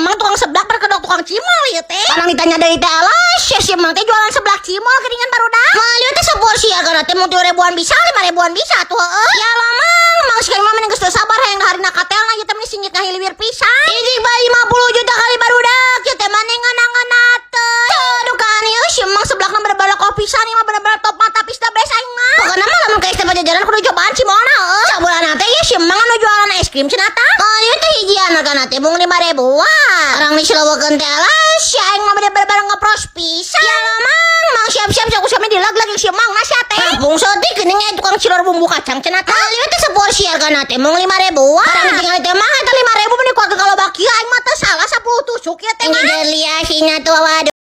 Mang tukang seblak berkedok tukang cimol ieu teh. Barang ditanya deui teh, alah, sia si Mang teh jualan seblak cimol geuningan, barudak. Meuli teh seporsi hargana teh mun 3 ribuan bisa, 5 ribuan bisa tuh, heueuh. Ya Allah, Mang, Mang sekali mah mending geus teu sabar hayang daharina katelna ieu teh, meni singit ngahiliwir pisan. Hiji bae 50 juta kali, barudak. Ieu teh mah ngeunah teh. Aduh kan ieu si Mang seblakna bener-bener kopi pisan, ieu mah bener-bener top, mantap, is the best aing mah. Pokona mah lamun ka ST Pajajaran kudu cobaan cimolna, heueuh. Sabulan teh ieu si Mang anu jualan es krim cenah tah. Oh, ieu teh hijian hargana teh mung 5 ribuan. Orang diselewekeun teh, alah, si aing mah bener-bener ngepros pisan. Ya lah, Mang, Mang siap-siap sok kami dilag lagi si Mang nasi teh. Kampung sotik geuning aya tukang cilor bumbu kacang cenah tah. Ieu teh seporsi hargana teh mung 5 ribuan. Barang tinggal teh mah eta 5 ribu meni kuat kalau baki aing mah teh salah 10 tusuk ya teh mah. Ini liasina tuh, waduh.